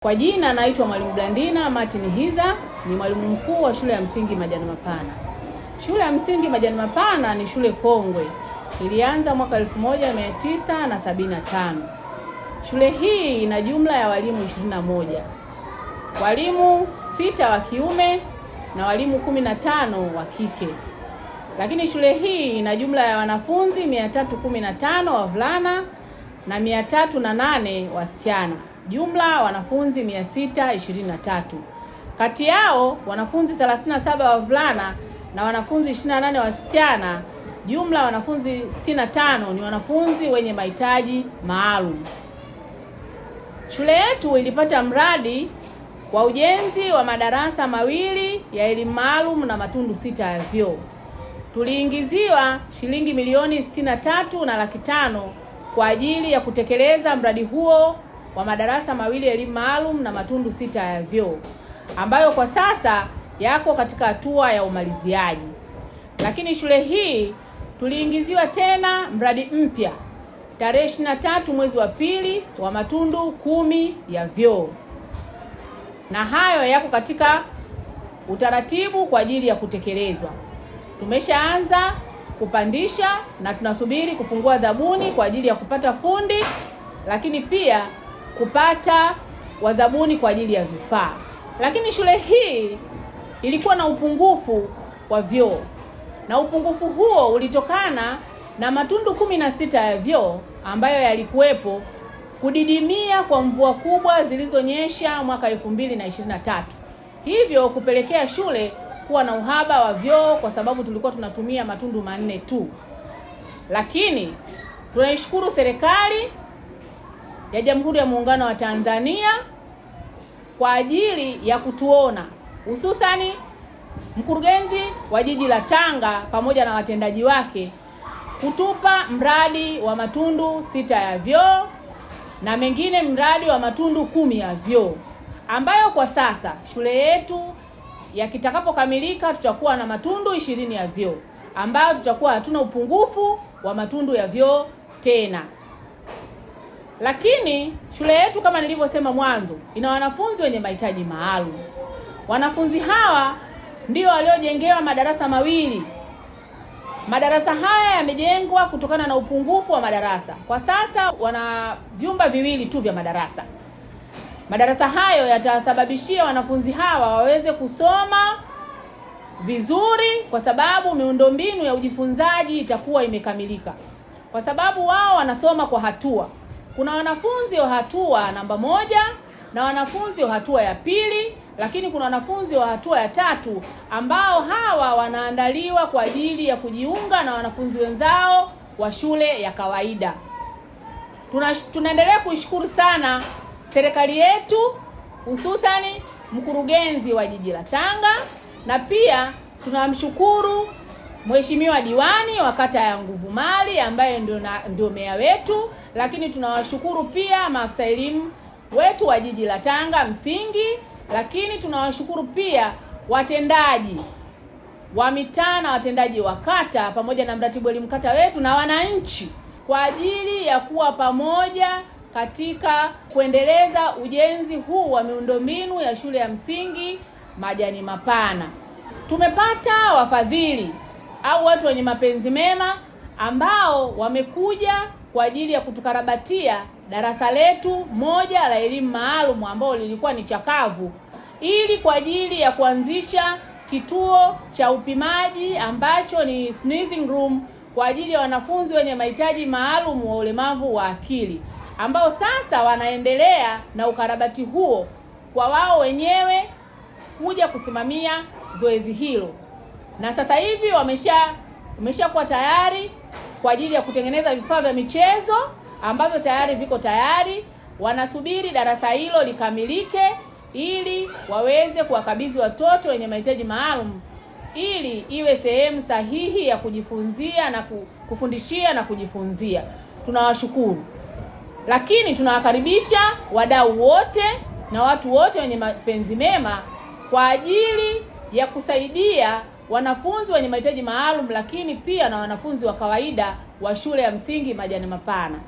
Kwa jina naitwa Mwalimu Blandina Martin Hiza, ni mwalimu mkuu wa shule ya msingi Majani Mapana. Shule ya msingi Majani Mapana ni shule kongwe, ilianza mwaka 1975. Shule hii ina jumla ya walimu 21, walimu 6 wa kiume na walimu 15 wa kike. Lakini shule hii ina jumla ya wanafunzi 315 wavulana na 308 wasichana, jumla wanafunzi 623. Kati yao wanafunzi 37 wavulana na wanafunzi 28 wasichana, jumla wanafunzi 65 ni wanafunzi wenye mahitaji maalum. Shule yetu ilipata mradi wa ujenzi wa madarasa mawili ya elimu maalum na matundu 6 ya vyoo. Tuliingiziwa shilingi milioni 63 na 500,000 kwa ajili ya kutekeleza mradi huo wa madarasa mawili ya elimu maalum na matundu 6 ya vyoo ambayo kwa sasa yako katika hatua ya umaliziaji. Lakini shule hii tuliingiziwa tena mradi mpya tarehe 23 mwezi wa pili wa matundu 10 ya vyoo, na hayo yako katika utaratibu kwa ajili ya kutekelezwa. Tumeshaanza kupandisha na tunasubiri kufungua zabuni kwa ajili ya kupata fundi, lakini pia kupata wazabuni kwa ajili ya vifaa. Lakini shule hii ilikuwa na upungufu wa vyoo, na upungufu huo ulitokana na matundu 16 ya vyoo ambayo yalikuwepo kudidimia kwa mvua kubwa zilizonyesha mwaka 2023, hivyo kupelekea shule kuwa na uhaba wa vyoo kwa sababu tulikuwa tunatumia matundu 4 tu. Lakini tunaishukuru serikali ya Jamhuri ya Muungano wa Tanzania kwa ajili ya kutuona, hususani mkurugenzi wa jiji la Tanga pamoja na watendaji wake kutupa mradi wa matundu 6 ya vyoo na mengine mradi wa matundu 10 ya vyoo, ambayo kwa sasa shule yetu yakitakapokamilika tutakuwa na matundu 20 ya vyoo, ambayo tutakuwa hatuna upungufu wa matundu ya vyoo tena. Lakini shule yetu kama nilivyosema mwanzo ina wanafunzi wenye mahitaji maalum. Wanafunzi hawa ndio waliojengewa madarasa mawili. Madarasa haya yamejengwa kutokana na upungufu wa madarasa. Kwa sasa wana vyumba viwili tu vya madarasa. Madarasa hayo yatasababishia wanafunzi hawa waweze kusoma vizuri, kwa sababu miundombinu ya ujifunzaji itakuwa imekamilika, kwa sababu wao wanasoma kwa hatua. Kuna wanafunzi wa hatua namba 1 na wanafunzi wa hatua ya 2, lakini kuna wanafunzi wa hatua ya 3 ambao hawa wanaandaliwa kwa ajili ya kujiunga na wanafunzi wenzao wa shule ya kawaida. Tunaendelea kuishukuru sana serikali yetu, hususani mkurugenzi wa jiji la Tanga, na pia tunamshukuru Mheshimiwa diwani wa kata ya Nguvumali ambaye ndio meya wetu, lakini tunawashukuru pia maafisa elimu wetu wa jiji la Tanga msingi, lakini tunawashukuru pia watendaji wa mitaa na watendaji wa kata pamoja na mratibu elimu kata wetu na wananchi kwa ajili ya kuwa pamoja katika kuendeleza ujenzi huu wa miundombinu ya shule ya msingi Majani Mapana. Tumepata wafadhili au watu wenye mapenzi mema ambao wamekuja kwa ajili ya kutukarabatia darasa letu moja la elimu maalum ambao lilikuwa ni chakavu, ili kwa ajili ya kuanzisha kituo cha upimaji ambacho ni sneezing room kwa ajili ya wanafunzi wenye mahitaji maalum wa ulemavu wa akili, ambao sasa wanaendelea na ukarabati huo kwa wao wenyewe kuja kusimamia zoezi hilo, na sasa hivi wameshakuwa tayari kwa ajili ya kutengeneza vifaa vya michezo ambavyo tayari viko tayari. Wanasubiri darasa hilo likamilike ili waweze kuwakabidhi watoto wenye mahitaji maalum ili iwe sehemu sahihi ya kujifunzia na kufundishia na kujifunzia. Tunawashukuru, lakini tunawakaribisha wadau wote na watu wote wenye mapenzi mema kwa ajili ya kusaidia wanafunzi wenye mahitaji maalum, lakini pia na wanafunzi wa kawaida wa shule ya msingi Majani Mapana.